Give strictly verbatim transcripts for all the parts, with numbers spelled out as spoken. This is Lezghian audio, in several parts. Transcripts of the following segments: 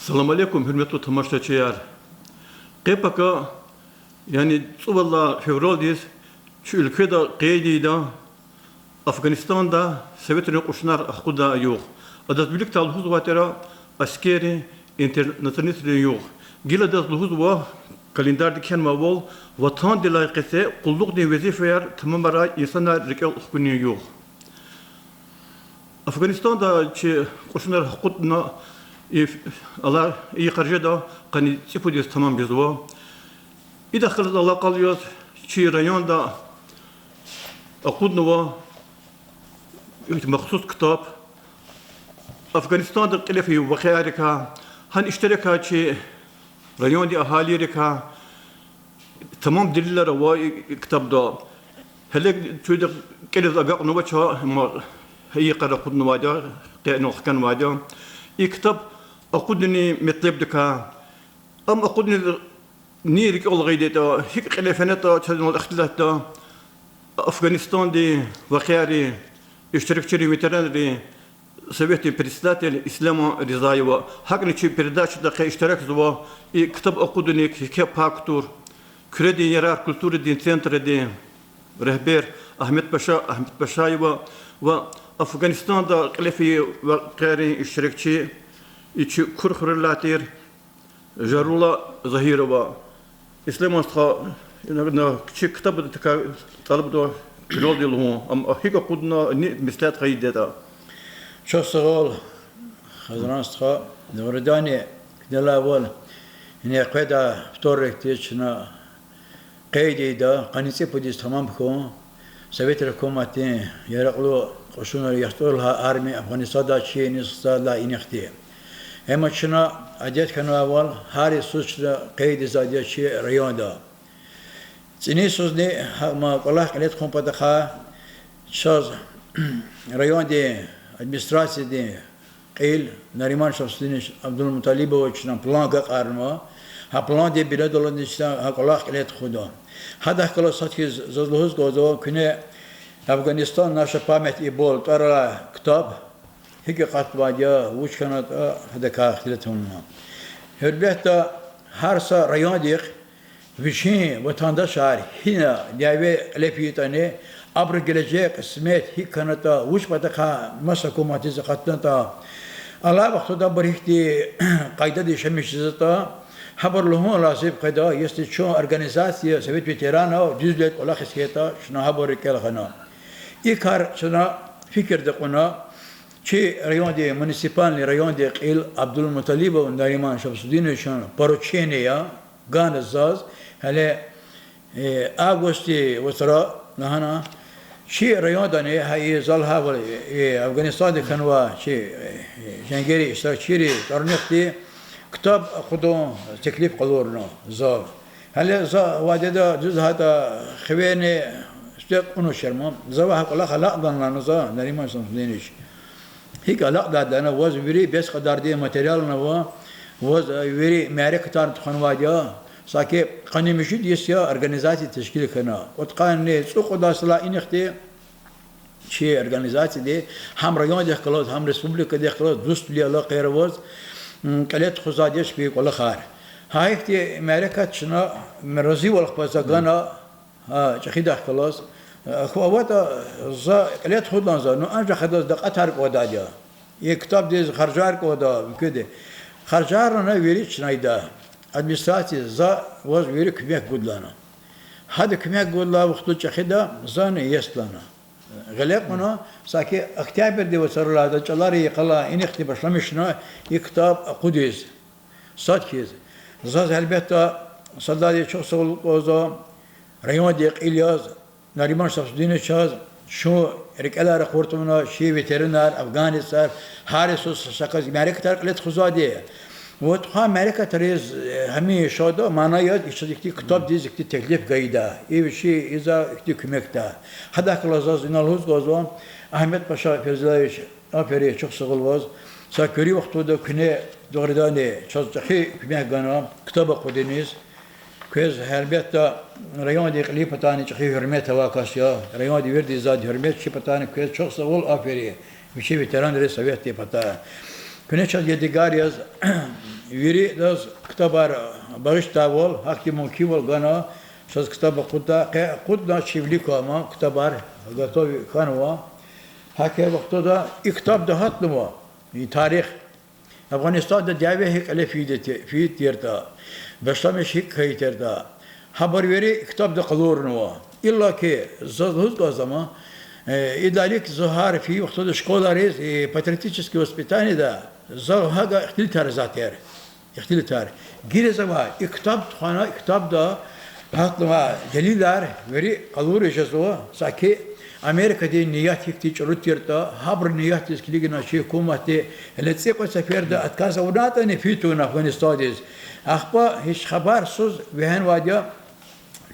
Салам алейкум, гьуьрметлу тамашачияр! Къе-пака, яни цӀувад лагьай февралдиз чи уьлкведа къейд ийида Афганистанда советрин кьушунар ахкъуддай югъ. Адаз виликдай лугьузвай тир аскеррин, интернационалистрин югъ. Гила адаз лугьузва, календарда кхьенвайвал, ватандилай къеце къуллугъдин везифаяр тамамарай инсанар рикӀел хкунин югъ. Афганистанда чи кьушунар ахкъудна, и, алай, и йикъара жеда къанни цӀипуд йис тамам жезва. Идахъ галаз алакъалу яз чи районда акъуднава махсус ктаб Афганистанда кьиле фейи вакъиайрикай, гьана иштиракай чи райондин агьалийрикай, тамам делилар ава и, и ктабда. Гьеле чуьда кӀелиз агакьнавач, амма гьа йикъара акъуднавайди я, къе инал хканвайди я. И ктаб акъудунин метлебдикай, ам акъудунин ни рикӀел гъайидатӀа, гьикӀ кьиле фенатӀа, чаз инал ихтилатда Афганистандин вакъиайрин иштиракчийрин, ветеранрин советдин председатель Исламан Ризаева. ГьакӀни чи передачада къе иштиракзава и ктаб акъудуник, гьикӀ пай кутур, Куьредин ярар культурадин центрдин регьбер Агьмедпаша Агьмедпашаева ва Афганистанда кьиле фейи вакъиайрин иштиракчи, и чи Кур хуьрелай тир Жарулла Загьирова. Исламан стха, ина, ина чи ктабдикай тӀалабда куьрелди лугьун, ам гьикӀ акъудна, ни меслят гъайидатӀа. Чухсагъул, Хизран стха, дугъриданни, куьнелай авал, ина къведай вторникдиз чна къейд ийида къанни цӀипуд йис тамам хьун Советрин гьукуматдин яракьлу кьушунар, яхцӀур лагьай армия Афганистандай чи нисгзавайдалай инихъди. Гьам чна адет хьанвайвал, гьар йисуз чна къейд ийизвайди я чи районда. ЦӀинин йисузни гьа ма кӀвалах кьиле тухун патахъай чаз райондин администрациядин кьил Нариман Шамсудинович Абдулмуталибовичан план агакьарнава. Гьа пландин бинедаллани чна гьа кӀвалах кьиле тухуда. Гьадахъ галаз сад хьиз заз лугьуз кӀанзава, куьне Афганистан, наша память и боль тӀвар алай ктаб гьикӀ акъатнавайди я, вуч хьанатӀа, гьадакай ихтилат авуна. Гьелбетда, гьар са райондихъ вичин ватандашар гьина дяве кьиле фейитӀани, абурун гележег, кьисмет гьикӀ хьанатӀа, вуч патахъай маса гьукуматдиз акъатнатӀа, алай вахтунда абур гьихьтин къайдада яшамиш жезватӀа, гьабур лугьун лазим къведа, если чун организация Совет ветеранов дуьз лезги кӀвалахиз хьайитӀа, чна гьабур рикӀел гъана. И кар чна фикирда кьуна, чи райондин, муниципальный райондин кьил Абдулмуталибов Нариман Шамсудиновичан поручение гана заз, гьеле, э, августдин вацра лагьана, чи райондани, гьа и за лагьайвал, э, Афганистанда хьанвай чи, э, женгерин иштиракчийрин тӀварунихъди ктаб акъудун теклиф къалурна зал. Гьеле за вядеда дуьз лагьайтӀа хивени сифте кьуна шерма. За ваъ, гьа кӀвалах алакьдай лагьана за, Нариман Шамсудинович. ГьикӀ алакьдайди я лагьана, ваз вири бес кьадардин материални ава, ваз вири мярекатарни тухванвайди я, саки къанни муьжуьд йис я организация тешкил хьана. Кьудкъанни цӀукьуд йисалай инихъди чи организацияди гьам райондихъ галаз, гьам республикадихъ галаз дуствилин алакъаяр аваз, м, кьиле тухузвайди я чпин кӀвалахар. Гьа ихьтин мярекат чна разивал хкваз за гана, гьа чӀехидахъ галаз. Э, хьи аватӀа, за кьиле тухудайла за, ну, анжах адаз такьатар кӀвадайди я. И ктабдиз харжар кӀвада муькуьди. Харжарна вири чна ийида. Администрация за ваз вири куьмек гуда лагьана. Гьада куьмек гудалай вахтунда чӀехида, зани иеси лагьана. Гъиле кьуна, саки октябрдин вацралай, чӀалар йикъалай инихъди башламишна и ктаб акъудиз. Сад хьиз, заз гьелбетда садлагьана чухсагъул кӀанзава райондин кьил яз, Нариман Шамсудиновичаз, чун рикӀелай ракъур тавуна, чи ветеранар, афганецар, гьар йисуз са кас мярекатар кьиле тухузвайди. Ва тухвай мярекатриз, э, гьамиша шад я, мана яз, и чаз ихьтин ктабдиз ихьтин теклиф гайида. И вичи, и за ихьтин куьмекда. Гьадахъ галаз заз ина лугьуз кӀанзава, Агьмедпаша Ферзилаевич, аферин, чухсагъул ваз. Са куьруь вахтунда куьне дугъриданни чаз чӀехи куьмек гана ктаб акъудуниз. Квез гьелбетда райондин кьилин патайни чӀехи гьуьрмет авай кас я, райондин вирида ийизвайди гьуьрмет чи патайни, квез чухсагъул, аферин, вичин ветеранрин советдин патай. Куьне чаз ядигар яз Виридаз ктабар багъишдайвал, гьахьтин мумкинвал гана, чаз ктаб акъудда, къе акъудна чи вилик квай ктабар готовить хьанва. Гьа и вахтунда и ктабда гьатнава и тарих, Афгъанистанда дяве гьикӀ кьиле фейиди-, фейиди тиртӀа, башламиш гьикӀ хьайи тиртӀа, гьабур вири ктабда къалурнава. Иллаки заз лугьуз кӀанзава, э, идалай кьиле за гьар фейи вахтунда школайриз, э, патриотическое воспитаниеда за гьакӀа ихтилатар ийизвай тир. Ихтилатар. Гила завай и ктаб тухвана, и ктабда гьатнавай делилар вири къалуриз жезва, саки Америкадин ният гьихьтин чӀуру тиртӀа, гьабурун ниятдиз килигна чи гьукуматди, гьеле цӀикьвед сеферда отказ авунайтӀани фейи тавуна Афгъанистандиз. Ахпа гьич хабарсуз вегьенвайди я,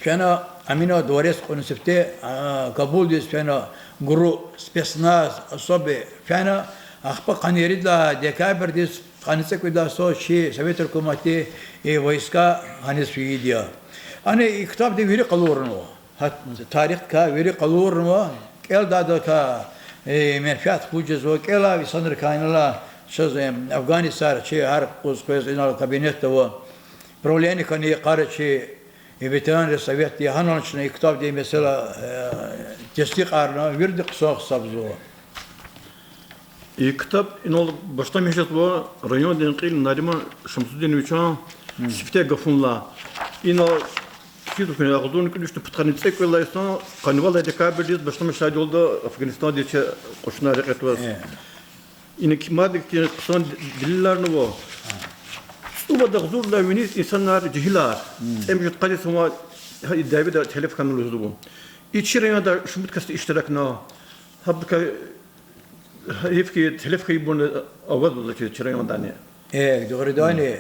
фена Аминан дворец кьуна сифте, а, Кабулдиз фена ГРУ, спецназ особый фена, ахпа къанни ирид лагьай декабрдиз, къанни цӀекӀуьд лагьай йисуз чи Советрин гьукуматди и войска гьаниз фейиди я. Ана и ктабда вири къалурнава. Гьа, тарихдикай вири къалурнава, кӀелдайдакай, э, менфят хьуж жезва, кӀелай инсанрикай, инал чаз, э, афгъанцар чи гьар юкъуз къвез инал кабинетда ава, правление хьана йикъара чи, э, ветеранрин советди, гьанал чна и ктабдин месэла, э, тестикьарна, вирида хъсан гьисабзава. И ктаб инал башламиш жезва райондин кьил Нариман Шамсудиновичан сифте гафунилай. Инал кхьиз хьуй, агъзурни кӀуьд вишни пудкъанни цӀекӀуьд лагьай йисан къанни вад лагьай декабрдиз башламишайдалда Афгъанистандиз чи кьушунар рекье тваз. Ина ки мад хьтин хъсан делиларни ава. ЦӀувад агъзурдалай виниз инсанар жегьилар. ЦӀемуьжуьд-къад йисан ва гьа и дяведа телеф хьана лугьузва. И чи райондай шумуд касди иштиракна. Гьабурукай гьайиф хьи, телеф хьайибурни авазва чи, чи райондани. Э, дугъриданни,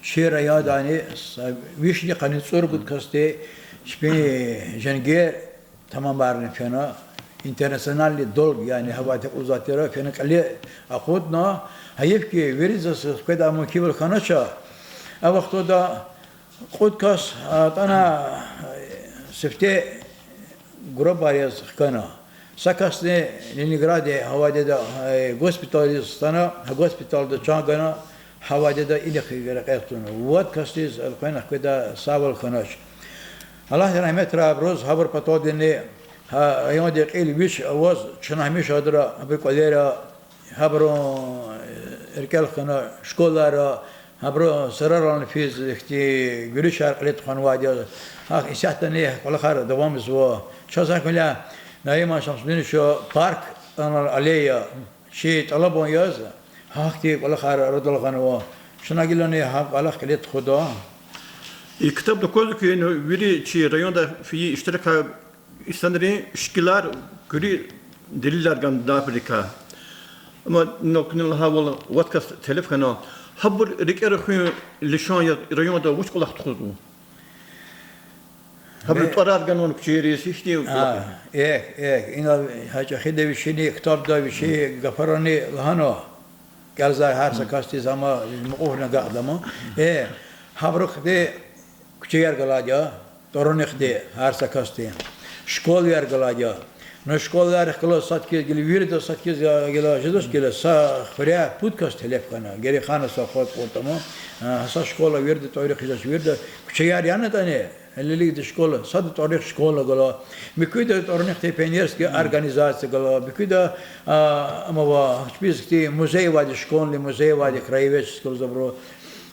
чи райондани са вишни къанни цӀуругуд касди чпин женгер тамамарна фена, интернациональный долг, яни гьавайди лугьузвай тир, фена кьиле акъудна, гьайиф хьи, вирида заз хкведай мумкинвал хьанач. А вахтунда кьуд кас атӀана, сифте группаяр яз хкана. Са касни Ленинграддин гьавайдида, э, госпиталдиз атана, гьа госпиталда чан гана, гьавайдида инихъ рекье туна. Вад касдиз элкъвена хкведай сагъвал хьанач. Аллагьди рагьметрай абуруз, гьабурун паталдини гьа райондин кьил вич аваз, чна гьамиша адалай, абурун кӀвалера, гьабурун, э, рикӀел хьана школайра, гьабурун сурарални физ ихьтин гуьруьшар кьиле тухванвайди я. Гьакӏ исятдани кӏвалахар давамзава. Чаз гьакӏ виляй Нариман Шамсудиновича парк, анал аллея, чи тӏалабун яз, гьахьтин кӏвалахар арадал гъанва. Чна гилани гьа кӏвалах кьиле тухуда. И ктабда аквазва хьи, вири чи районда фейи иштиракай инсанрин шикилар, куьруь делилар гана дабрикай. Амма инал куьне лагьайвал, вад кас телеф хьана, гьабур рикӏера хуьн лишан я районда вуч кӏвалах тухузва? Гьабуру тӏварар ганвани куьчейриз, гьихьтин кӏвалах? Эхь, эхь, инал гьа чӏехида вичини ктабда вичи гафарани лагьана. Кӏелзавай гьар са касдиз, амма мукьуфни агакьдама. Э, гьабурухъди куьчеяр галайди я, тӏварунихъди гьар са касди. Школаяр галайди я. Ну, школаярихъ галаз сад хьиз гила, виридаз сад хьиз гила жедач гила, са хуьряй пуд кас телеф хьана, герек хьана са кьве-кьуд тама. А, са школа вирида тӏварунихъ жедач, вирида куьчеяр янатӏани, гьелелигди школа, сада тӏварунихъ школа гала, муькуьда тӏварунихъди пионерский организация гала, муькуьда, а, амава, гьа чпиз хьтин музей авайди, школьный музей авайди, краеведческий лугьузва абуру,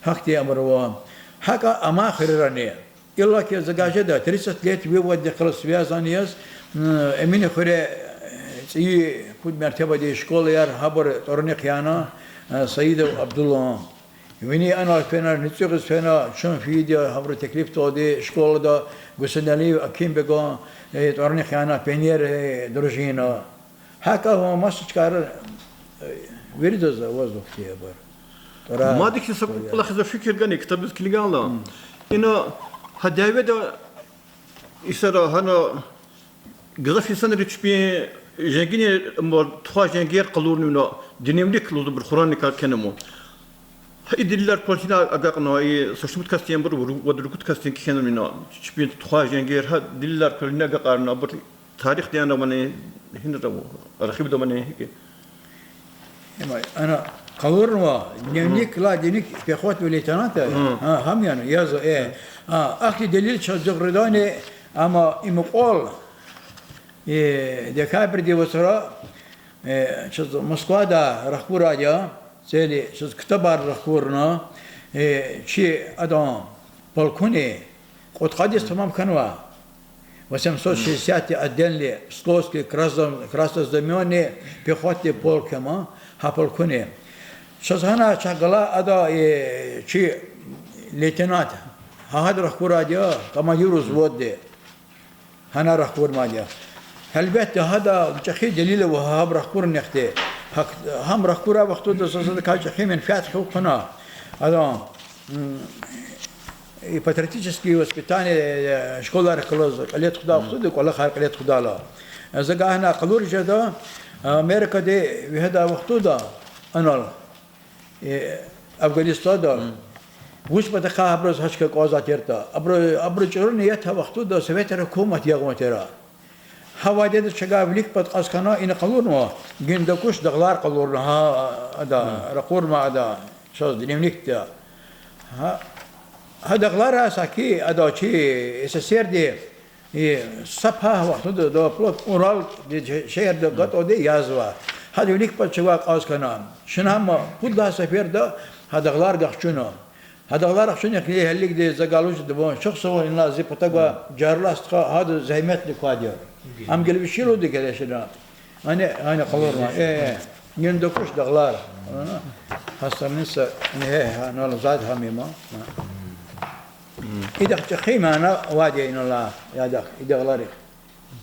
гьахьтин абур ава. Гьакӏа амай хуьрерани. Иллаки за гьа жеда, тридцать лет выводдихъ галаз связан яз, м, Эминхуьре, э, цӏийи пуд мертебадин школаяр, гьабур тӏварунихъ яна, э, Саидов Абдуллагьан. Вини анал фена, НуцӀуьгъиз фена, чун фейиди я, гьабуру теклифдалди школада Гусейналиев Акимбеган, э, тӏварунихъ яна пионер, э, дружина. Гьакӏ авай маса чкайра, э, виридаз авазва хьтин абур. Тӏварар. Мад ихьтин са кӏвалахиз фикир гана, ктабдиз килигайла. Ина гьа дяведа йисара гьана гзаф инсанри чпин женгини, ма, тухвай женгер къалурнавуна, дневник лугьузва абур, хуралникар кхьенва. Гьа и делилар квалахьна агакьна, и са шумуд касдин абур, вад-ругуд касдин кхьенвайна, чпин тухвай женгер, гьа делилар квалахьна агакьарна, абур тарихдин авани, гьинра ава, архивда авани, гьикӏ я? Има, ана, Къалурнава, дневник, ла дневник пехотного лейтенанта, а, гьам яна, язва, э. А, ахьтин делил чаз дугъриданни, амма и мукьвал, э, декабрдин вацра, э, чаз Москвада рахкурайди я, цели чаз ктабар рахкурна, э, чи адан полкуни кьудкъад йис тамам хьанва. Восемьсот шестидесятый отдельный Псковский красно-, краснознаменный пехотный полк я ман, гьа полкуни. Чаз гьана чахъ галай ада, э, чи лейтенант, гьа гьада рахкурайди я, командир взводди. Гьана рахкурмайди я. Гьелбетда, гьада чӀехи делил ава гьаб рахкурунихъди. Гьак-, гьам рахкурай вахтунда заз адакай чӀехи менфят хьухь хьана. Адан, м, и патриотическое воспитание, э, школайрихъ галаз кьиле тухудай вахтунда, кӀвалахар кьиле тухудайла. Э, за гьана къалуриз жеда, Америкади вегьидай вахтунда анал, э, Афганистанда, вуч патахъай абуруз гьа чка кӀанзавай тиртӀа. Абуру, абурун чӀуру ният а вахтунда советрин гьукумат ягъун тир. Гьа вядеда чавай вилик пад кьаз хьана, ина къалурнава, Гиндукуш дагълар къалурна, гьа, ада, ракъурма ада, чаз дневникда. Гьа, гьа дагълара саки ада чи СССР-ди, и, са пагь вахтунда, да, плот Уралдин шегьерда гатӀунди язва. Гьа дневник пад чавай кьаз хьана. Чна гьам пуд лагьай сеферда гьа дагълар гахчуна. Гьа дагълар гахчуна, яни гьелелигди за галуч дубун. Чухсагъул, инлай зи патав гвай Жарлу стха, гьада зегьметлу квайди я. Ам гелвишилуди гелешина. Ани, ани къалурна. Э, э. Гиндукуш дагълар. Гьа страница, не, гьа, ну, зад гьам има. Идахъ чӀехи мана авайди я инал, ядахъ, и дагъларихъ.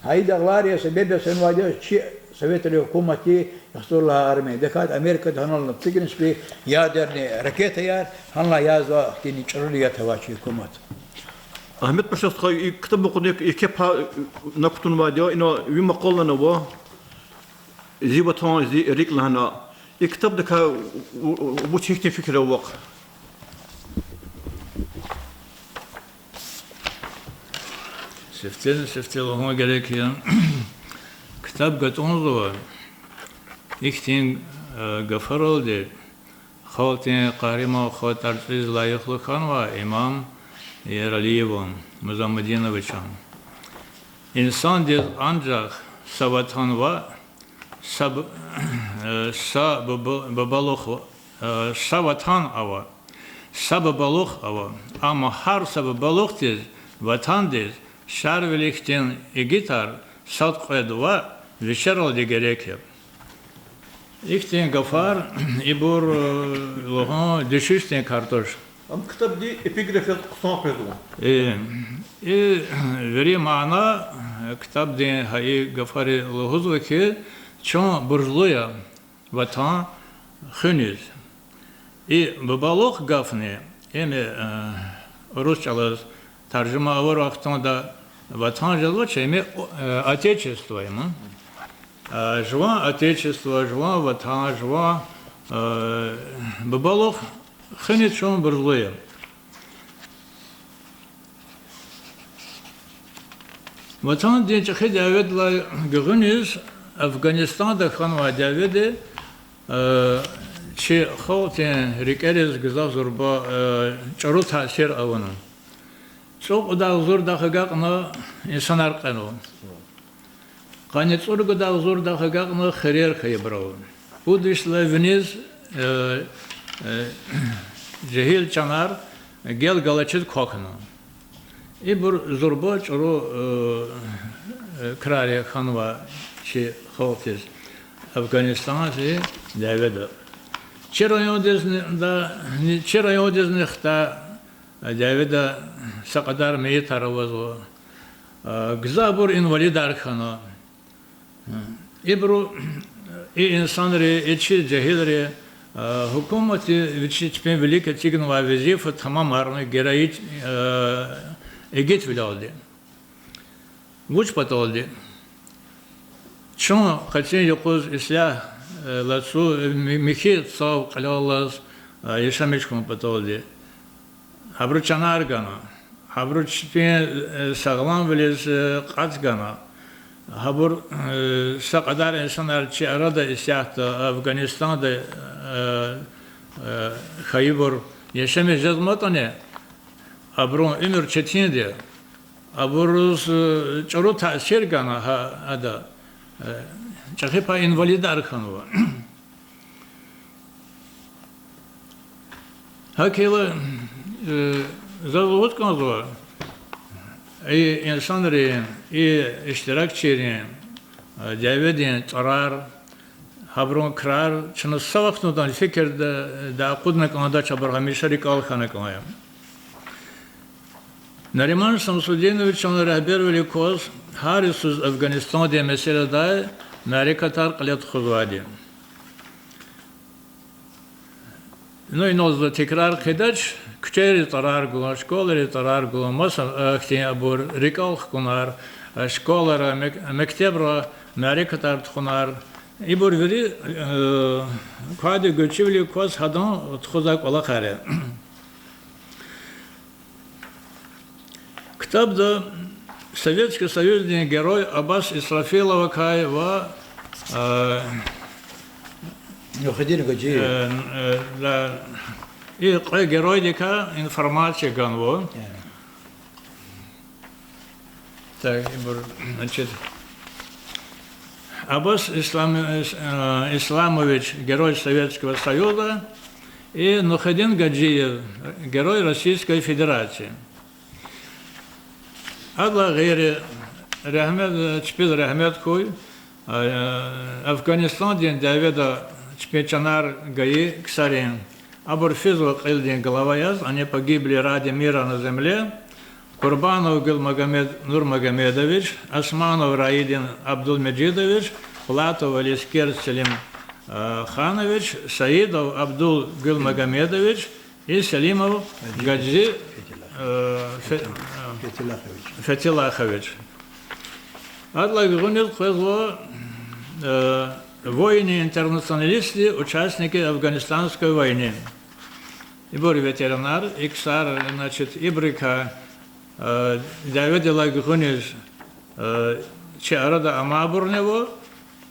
Гьа и дагълар я себеб яз фенвайди я чи советрин гьукуматди яхцӀур лагьай армия. Даказ Америкада гьанална тигнишпи ядерный ракетаяр, гьанлай язва хьтин чӀуру ният авай чи гьукумат. Агьмед Паша стха, и ктаб акъудун еке пай кутунвайди я, ина ви макъалани ава, Зи ватан, зи рикӀ лагьана. И ктабдикай ву-, ву-, вуч, гьихьтин фикир ава вахъ? Сифте, сифте лугьун герек я. Ктаб гатӀунзава ихьтин, э, гафаралди, халкьдин къагьриман, халкь тӀварцӀиз лайихлу хьанва имам Яралиева Музамудиновича. Инсандиз анжах са ватан ва са бу-, э, са бу-, бу-, бубалух, э, са ватан ава, са бубалух ава. Амма гьар са бубалухдиз, ватандиз, Шарвили хьтин игитар сад кьвед ва вичералди герек я. Ихьтин гафар, ибур, э, лугьун, дуьшуьшдин кар туш. Ам ктабдин эпиграф яз хъсан къвезва. Э, и вири мана, э, ктабдин гьа и гафари лугьузва хьи, чун буржлу я ватан хуьниз. И бубалух гафни, им, э, урус чӀалаз таржума авур вахтунда ватан жезвач, им, э, отечество им. Э, жуван отечество, жуван ватан, жуван, э, бубалух хуьниз чун буржлу я. Ватандин чӀехи дяведилай гуьгъуьниз Афганистанда хьанвай дяведи, э, чи халкьдин рикӀериз гзаф зурба, э, чӀуру таъсир авуна. ЦӀукьуд агъзурдахъ агакьна инсанар кьенва. Къанни цӀуругуд агъзурдахъ агакьна хирер хьайибурал. Пуд вишдилай виниз, э, э, жегьил чанар гел галачиз квахьна. Ибур зурба чӀуру, э, э, крар я хьанвай чи халкьдиз Афганистандин дяведа. Чи райондизни, да, ни-, чи райондизни хтай дяведа са кьадар мейитар авазва. Э, гзафбур инвалидар хьана. Ибуру, и инсанри, и чи жегьилри, э, гьукуматди вичи чпин вилик эцигнавай везифа тамамарна, героич-, э, игитвилелди. Вуч паталди? Чун къенин юкъуз ислягь, э, лацу, э, ми-, михьи цав кьилеллаз, э, яшамиш хьун паталди. Гьабуру чанар гана, гьабуру чпин, э, сагъламвилиз, э, кьацӀ гана. Гьабур, э, са кьадар инсанар чи арада исятда, Афганистанда, э, э, э, хьайибур яшамиш жезматӀани, абурун уьмуьр четинди. Абуруз, э, чӀуру таъсир гана гьа, ада, э, чӀехи пай инвалидар хьанва. ГьакӀ хьайила, э, заз лугьуз кӀанзава, и инсанрин, и иштиракчийрин, э, дяведин тӀварар, гьабурун крар чна са вахтундан фикирда акъудна кӀандач, абур гьамиша рикӀел хьана кӀан я. Нариман Шамсудиновичан регьбервилик кваз гьар йисуз Афганистандин месэладай мярекатар кьиле тухузвайди. Ну, инал за тикрар хъийидач, куьчейриз тӀварар гун, школайриз тӀварар гун, маса ахьтин абур рикӀел хкунар, школайра, мек-, мектебра мярекатар тухунар. Ибур вири, э, квайди гуьрчивилик кваз гьадан тухузвай кӀвалахар я. Ктабда Советский Союздин Герой Аббас Исрафиловакай ва, э, Нухидин Гаджиев. Э, э, да, и кьве геройдикай информация ганва. Так, ибур, значит, Аббас Ислам-, э, Исламович, Герой Советского Союза, и Нухидин Гаджиев, Герой Российской Федерации. Адалай гъейри, рагьмет, чпиз рагьмет хьуй, Афганистандин дяведа чпин чанар гайи ксарин, абур физва кьилдин глава яз, они погибли ради мира на земле, Курбанов Гулмагомед Нурмагомедович, Османов Раидин Абдулмежидович, Платов Алискер Селим, э, ханович, Саидов Абдул Гулмагомедович и Селимов Гаджи, э, Фе-, э, Фетилахович. Адалай гуьгъуьниз къвезва, э, воины-интернационалисты, участники Афганистанской войны. Ибур ветеранар, и ксар, значит, ибурукай, э, дяведилай гуьгъуьниз, э, чи арада амайбурни ава,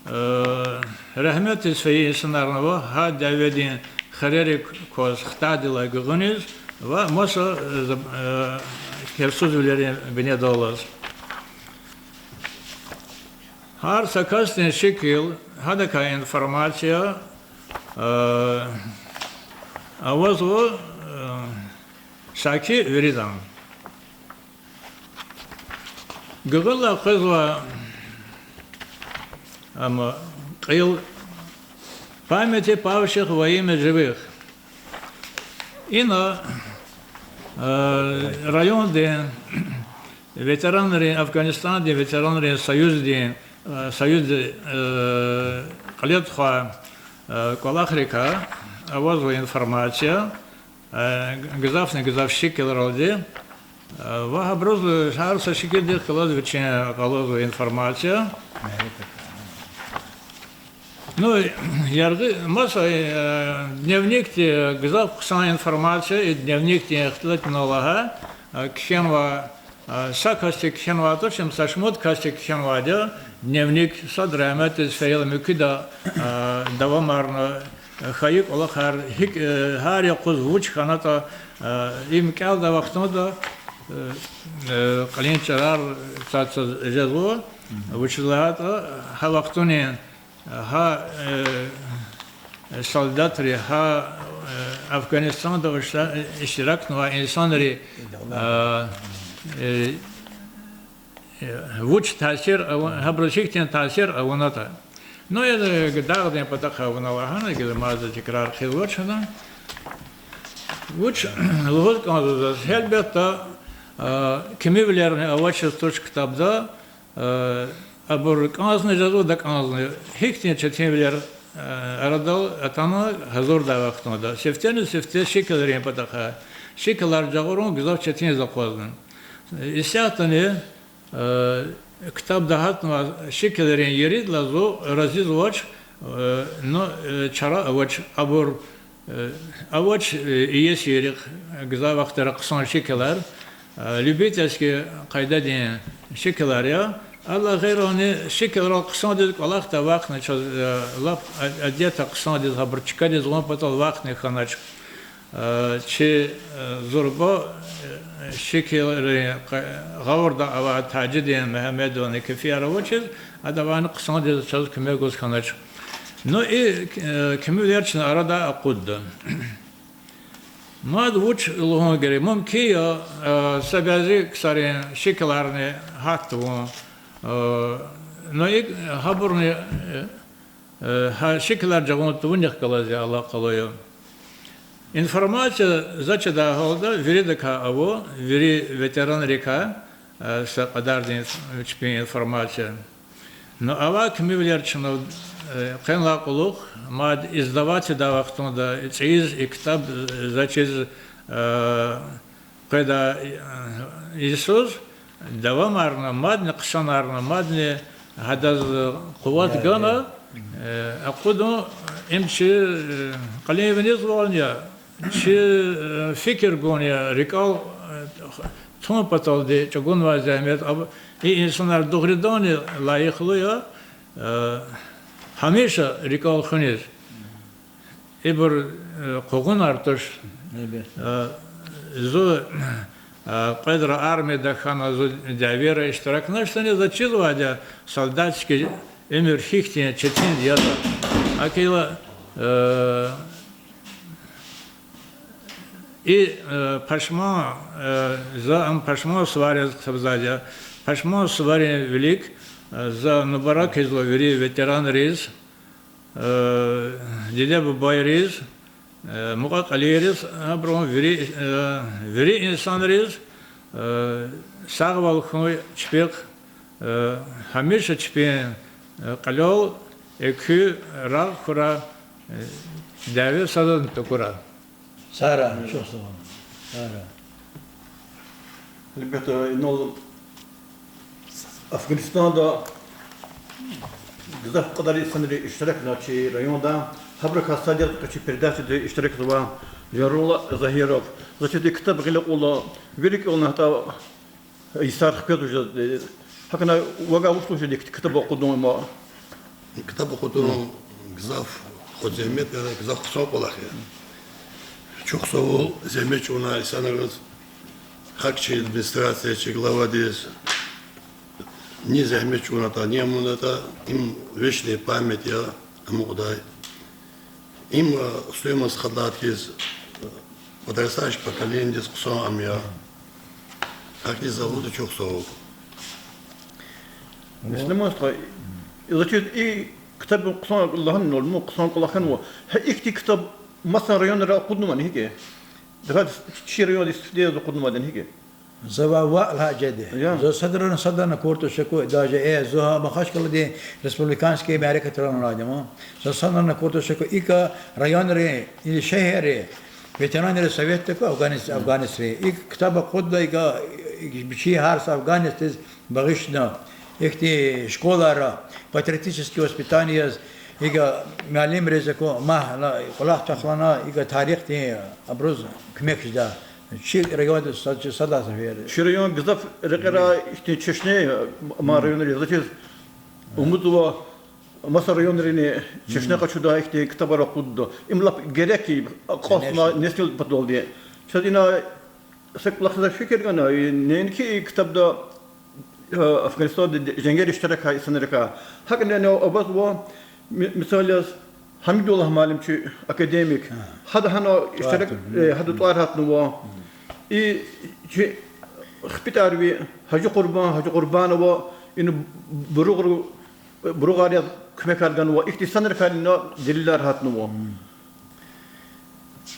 э, рагьметдиз фейи инсанарни ава, гьа дяведин хирерик кваз хтайдалай гуьгъуьниз ва маса, э, за-, э, квевсузвилерин бинедаллаз. Гьар са касдин шикил, гьадакай информация, э, авазва, э, саки виридан. Гуьгъуьнлай къвезва ам кьил Памяти павших во имя живых. Ина, э, райондин ветеранрин, Афганистандин ветеранрин союздин, э, союзди, э, кьиле тухвай, э, кӀвалахрикай авазва информация, э, гзафни гзаф шикилралди, э, ва гьабуруз гьар са шикилдихъ галаз вичин къалурзава информация. Ну, яргъи, маса, э, дневникди гзаф хъсан информация, и дневникдин ихтилатна лагьай, э, кхьенва, э, са касди кхьенвай туш, им са шумуд касди кхьенвайди я, дневник, сад рагьметдиз фейила, муькуьда, э, давамарна, э, хьайи кӀвалахар, гьикӀ, э, гьар юкъуз вуч хьанатӀа, э, им кӀелдай вахтунда, э, э, кьилин чӀарар цаз-цаз жезва, вучиз лагьайтӀа гьа вахтунин гьа, э, солдатри, гьа, э, Афганистанда иштиракнавай инсанри, э, э, вуч таъсир ава-, гьабуруз гьихьтин таъсир авунатӀа. Ну, я, э, дагъдин патахъай вуна лагьана, гила мад за тикрар хъийизвач гьадан. Вуч лугьуз кӀанзава заз, гьелбетда, э, кимивилерни авачиз туш ктабда, э, абур кӀанзни жезва, дакӀанзни, гьихьтин четинвилер, э, арадал атана гьазурдай вахтунда. Сифтени-сифте шикилрин патахъай. Шикилар жагъурун гзаф четинзава акъвазна. Исятдани, э, ктабда гьатнавай шикилрин еридалай зун разизвач, э, ну, э, чара авач абур, э, авач, э, иесирихъ, гзаф вахтара хъсан шикилар, э, любительский къайдадин шикилар я, Адалай гъейри шикилрал хъсандиз кӀвалахда вахтни чаз, э, лап а-, адетда хъсандиз, гьабур чкадиз ван патал вахтни хьанач. Э, чи, э, зурба, э, шикилрин къ-, гъавурда авай Тажидин Мегьамедован кефияр авачиз, адавайни хъсандиз чаз куьмек гуз хьанач. Ну, и, э, кимивилер чна арадай акъудда. Мад вуч лугьун герек? Мумкин я, э, са бязи ксарин шикиларни гьат тавун. Э, ну, и гьабурни, э, э, гьа шикилар жагъун тавунихъ галаз я алакъалу я. Информация, за чидай гьалда, виридакай ава, вири ветеранрикай, э, са кьадардин чпин информация. Ну, авай кимивилер чна, э, къенлай кьулухъ, мад издавать ийидай вахтунда цӀийиз и ктаб, э, заз чиз, э, къведай, э, йисуз, давамарна, мадни хъсанарна, мадни гьадаз къуват гана, э, акъудун, им чи, э, кьилин винизвални я, чи, э, фикир гун я, рикӀел, э, тун паталди чӀугунвай зегьмет, аб-, и инсанар дугъриданни лайихлу я, э, гьамиша рикӀел хуьниз. Ибур, э, къугъунар туш. Э, зун, э, кьведра армияда хьана, зун дявера иштиракна, иштани заз чизвайди я, солдатский уьмуьр гьихьтин четин ятӀа. ГьакӀ хьайила, э, и, э, пашман, э, за ам пашман сувариз хъсабзавайди я, пашман суварин вилик, э, за мубарак ийизва вири ветеранриз, э, диде-бубайриз, э, мукьва-кьилийриз, абурун вири, э, вири инсанриз, э, сагъвал хьуй чпихъ, э, гьамиша чпин, э, кьилел экуь рагъ хьурай, э, дяве садазни такурай. Сагърай, чухсагъул. Сагърай. Гьелбетда, инал Афгъанистанда гзаф кьадар инсанри иштиракна чи районда, гьабурукай сад ятӀа чи передачада иштиракзавай Ярулла Загьиров. Заз чиз и ктаб гъиле кьуна, вири кӀелна гьатта йисар хквезва жез. ГьакӀна вавай вуч лугьуз жеди ктаб акъудун ма? Ктаб акъудун гзаф хуьз зегьмет я, гзаф хъсан кӀвалах я. Чухсагъул зегьмет чӀугуна инсанриз, гьакӀ чи администрация, чи главадиз, ни зегьмет чӀугунатӀа, ни амунатӀа, им вечная память я амукьдай. Им, э, стоимость хадалай хьиз, э, подрастающее поколениедиз хъсан ам я. Гьахьтин за лугьуда, чухсагъул. Ислам стха, заз чиз и ктаб хъсан лагьанва, ну, хъсан кӀвалах хьанва. Гьа ихьтин ктаб маса районра акъуднавани гьикӀ? Дагъа чи районда истифаде яз акъуднавайди гьикӀ? За ваъ, ваъ лагьай жеди. Я. Заз садрани, садрани куртӀуз шаку, даже, э, зун гьа Махачкъаладин республиканский мярекатрал алайди я ман. Заз садрани куртӀуз шаку, икӀ районри или шегьерри ветеранрин советда ку, афганец-, афганецри. ИкӀ ктаб акъудна, икӀ, икӀ вичин гьар са афганецдиз багъишна. Ихьтин школайра патриотический воспитание яз, икӀ муаллимриз аку, магьна кӀвалах чӀехлана, икӀ тарихдин абуруз куьмек жеда. Чи районда са-, чи садан сефер. Чи район гзаф рекьера ихьтин чешне, ма районри, заз чиз, умудзава маса районрини чешне къачуда ихьтин ктабар акъудда. Им лап герек я акьалтзавай несил паталди. Чаз ина са кӀвалах за фикир гана, и неинки и ктабда, э, Афгъанистанда женгер иштиракай инсанрикай. ГьакӀни авазва, ми-, мисал яз, Гьамидуллагь муаллим чи академик. Гьада гьана иштирак, э, гьада тӀвар гьатнава. И чи хипӀитӀарви Гьажи Къурбан, Гьажи Къурбанова, ина буругъру-, буругъар яз куьмекар ганва. Ихьтин инсанрикай ина делилар гьатнава.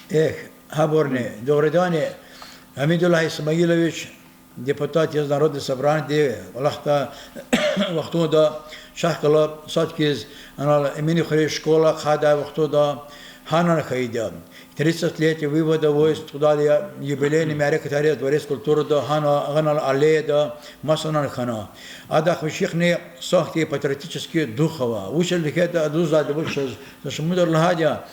Эхь, гьабурни, дугъриданни, Гьамидуллагь Исмаилович, депутат яз Народный собраниеди, кӀвалахда вахтунда, шахкала сад хьиз, анал Эминхуьруьн школа ахъайдай вахтунда, гьанани хьайиди я. Тридцатилетие вывода войск тухудайла я, юбилейный мярекатар я Дворец культурыда, гьана, гьанал аллеяда, масанани хьана. Адахъ вичихъни сахьтин патриотический дух ава. Вучиз лагьайтӀа, адузвайди вуч я, за шумудра лагьайди я,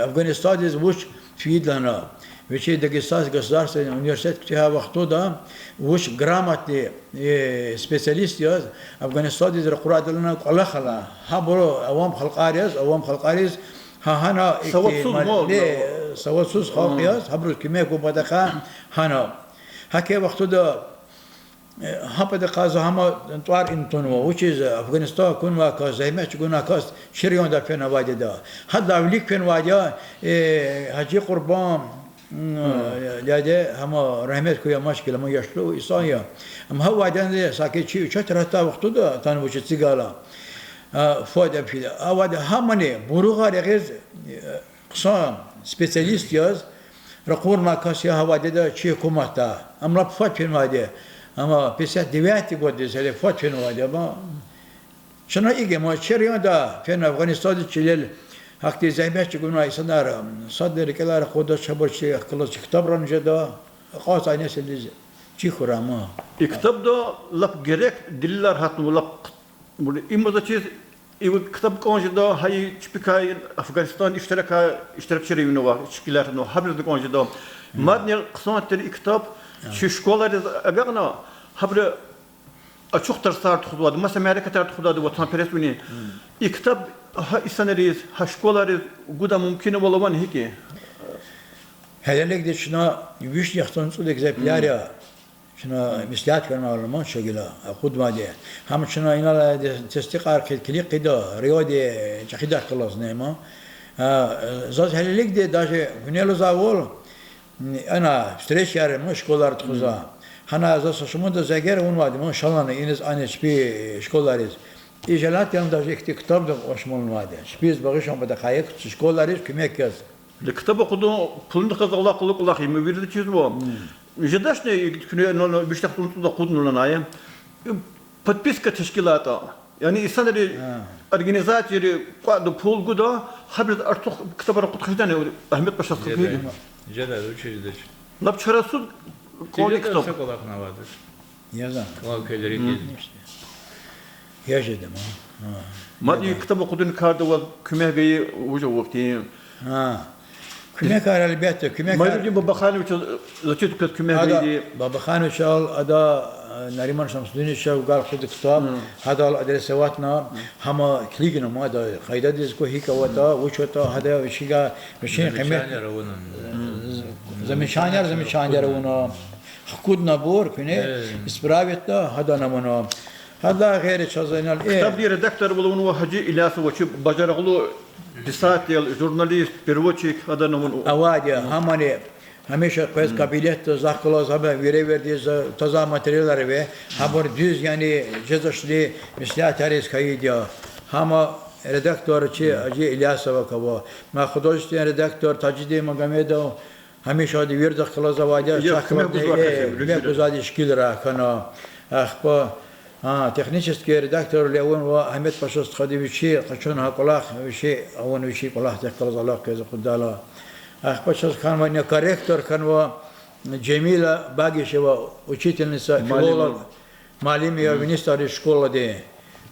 Афгъанистандиз вуч фейиди лагьана. Вичи Дагестанский государственный университет куьтягьай вахтунда вуч грамотный, э, специалист яз Афганистандиз ракъурайдалана кӀвалахна. Гьабуру авам халкьар яз, авам халкьариз, гьа гьана ихьтин савадсуз халкь яз, гьабуруз куьмек гун патахъай гьана. Гьа и вахтунда Э, гьа патахъай за гьам тӀвар ин тунва, вучиз Афганистан акунвай кас, зегьмет чӀугунвай кас чи райондай фенвайди я. Гьадалай вилик фенвайди я, э, Гьажи Къурбан, м, дяде, гьам рагьмет хьуй, амма шикил, амма яшлу инсан я. Амма гьа авайдани саки чи учёт рахадай вахтунда, атана вуч эцигайла, а, фад эпида. Авайди гьамани буругъар ягъиз, э, хъсан специалист яз ракъурнавай кас я гьа авайди я чи гьукуматда. Ам лап фад фенвайди я. Амма пятьдесят девятый годдиз гьеле фад фенвайди я, амма чна икӀ я, ма чи районда фена Афганистандиз чилел гьахьтин зегьмет чӀугунвай инсанар, садни рикӀелай ракъурдач, гьабур чи ахкалаз чи ктабрани жеда, акьалтзавай несилдиз чир хьурай ман. И ктабда лап герек делилар гьатнава, лап Им заз чиз, и ктаб кӀан жеда, гьа и чпикай Афганистан иштиракай, иштиракчийрин авай шикилар ава, гьабуруз кӀан жеда. Мадни хъсан тир и ктаб чи школайриз агакьна, гьабуру ачух тарсар тухузвайди, маса мярекатар тухузвайди ватанпересвилин. И ктаб гьа инсанриз, гьа школайриз гудай мумкинвал авани гьикӀ я? Гьелелигди чна вишни яхцӀурни цӀуд экземпляр я чна меслят хьанвайла ман чна гила акъуднавайди. Гьам чна инал тестикьар хъийида, килигна, районди чӀехидай галаз нема. Заз гьелелигди даже гьуьнелзавал, ана встречаяр ман школайра тухузва. Гьана заз са шумуда зегер авунвайди ман шалана иниз, ана чпи школайриз. И желательно даже ихьтин ктабни кьван шумуднавайди. Чпиз багъишун патахъай, школайриз куьмек яз. Ктаб акъудун пулунихъ галаз алакъалу кӀвалах я, им вирида чизва. Жедачни куьне вишни яхцӀурни цӀуд акъудна лагьана. Подписка тешкилайтӀа. Яни инсанри, организацияри кӀватӀда пул гуда, гьабуруз артух ктабар акъуд хъжедани, Агьмед Паша стхади. Жеда, вучиз жедач? Лап чарасуз кӀвалах я ктаб. Са кӀвалахни авайди туш. Я за. КӀвал квел рикӀиз. Я жеда ман. Мад и ктаб акъудунин карда ваз куьмек гайи вуж ава ихьтин? Куьмекар, гьелбетда, куьмекар. Майрудин Бабахановичаз, заз чиз, квез куьмек гайиди. Бабахановичал ада, Нариман Шамсудиновича вугар хъувуна ктаб, гьадал адресоватьна, гьам килигна ман ада къайдадиз квай гьикӀ аватӀа, вуч аватӀа, гьада вичиз, вичин къимет, замечанияр, замечанияр авуна. Хкудна абур куьне, исправитьна, гьадани авуна. Гьадалай гъейри чаз инал, э, ктабдин редакторвал авунва Гьажи Илясова, чи бажарагълу писатель, журналист, переводчик, гьадани авуна. Авайди я, гьамани гьамиша къвез кабинетда захъ галаз, гьам вири вердиз, таза материалар ава, гьабур дуьз яни жезвачни меслятариз хьайиди я. Гьам редактор чи Гьажи Илясова ква. Ма художественный редактор Тажидин Магомедов, гьамиша адан виридахъ галаз авайди я, чахъ галаз куьмек гузвайди шикилрай хьана. Ахпа, а, технический редактор авунва Агьмед Паша стхади, вичи къачуна гьа кӀвалах, вичи авуна вичин кӀвалахдихъ галаз алакъа яз акъуддайла. Ахпа чаз хьанвани корректор хьанва Жемила Багишева, учительница, филолог, муаллим я Винистарин школадин.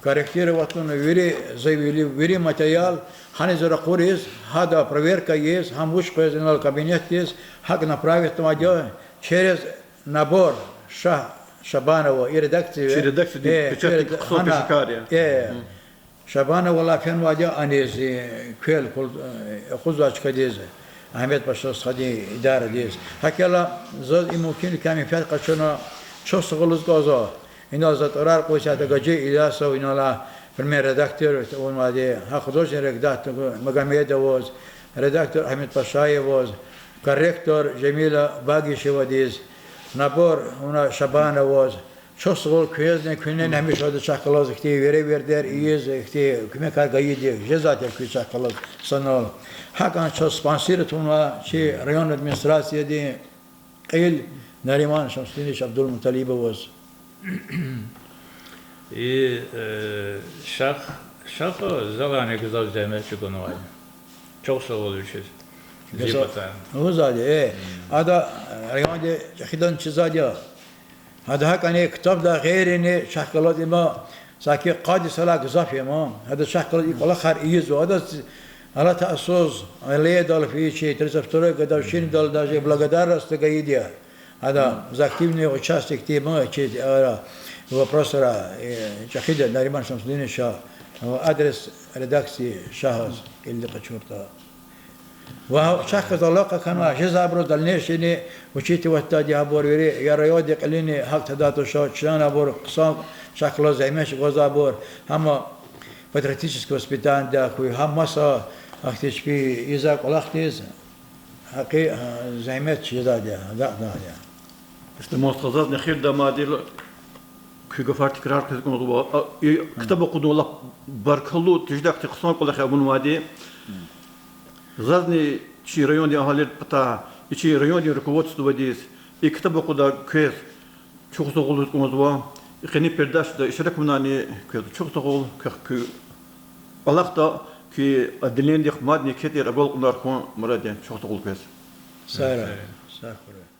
Корректировать авуна вири, завели вири материал, гьаниз ракъуриз, гьада проверка ийиз, гьам вуч къвез инал кабинетдиз, гьакӀ направить авунвайди я через набор Шагь Шабанова, и редакция, чи редакциядин печатник, хъсан пешекар я. Шабановалай фенвайди я аниз, э, квел, квел, э, акъудзавай чкадиз, Агьмед Паша стхадин идарадиз. ГьакӀ хьайила заз и мумкинвиликай менфят къачуна чухсагъул лугьуз кӀанзава. Инал за тӀварар кьурай исятда Гьажи Илясов, иналай прямой редактор авунвайди, гьа художественный редактор Магомедоваз, редактор Агьмед Пашаеваз, корректор Жемила Багишевадиз, набор вуна Шабановаз, чухсагъул квезни, куьнени гьамиша ада чахъ галаз ихьтин веревирдер ийиз, ихьтин куьмекар гайиди, жезвай тир куьн чахъ галаз санал. ГьакӀни чаз спонсировать авунва чи район администрациядин кьил Нариман Шамсудинович Абдулмуталибоваз. И, э, Шагь, Шагь залайни гзаф зегьмет чӀугунвай. Чухсагъул вичиз. Зи патай. Лугьузвайди, э, ада районди чӀехидан чизвайди я. Гьада гьакӀни ктабдай гъейрини чахъ галаз има саки къад йисалай гзаф я ман. Гьада чахъ галаз и кӀвалахар ийизва. Адаз Алатай йисуз, алайдал фейи чи тридцать второй годовщинадал даже благодарность гайиди я. Ада за активный участие тир чи, а, вопросра, э, чӀехиди я Нариман Шамсудиновича, адрес редакции Шагьаз, кьилди къачуртӀа. Ва чахъ галаз алакъа хьана, жезвайбуруз дальнейшийни учитывать ийидай гьабур вири, я райондин кьилини гьакӀ тадай туш, чна абур хъсан чахъ галаз зегьмет чӀугвазвайбур, гьам патриотическое воспитаниедин хьуй, гьам маса ахьтин чпи ийизвай кӀвалахдиз, гьакӀ, а, зегьмет чизвайди я, агакьнавайди я. Исламон стха, зазни эхирдай мадни куь гафар тикрар хъийиз кӀанзава. А, и ктаб акъудун лап баркаллу, тежедай хьтин хъсан кӀвалах я авунвайди. Зазни чи райондин агьалийрин патай, и чи райондин руководстводиз, и ктаб акъудай квез чухсагъул лугьуз кӀанзава. И къенин передачада иштирак авунайни квез чухсагъул, квехъ куь кӀвалахда, куь отделениедихъ мадни кьван тир агалкьунар хьун мурад я, чухсагъул квез. Сагърай, сагърай.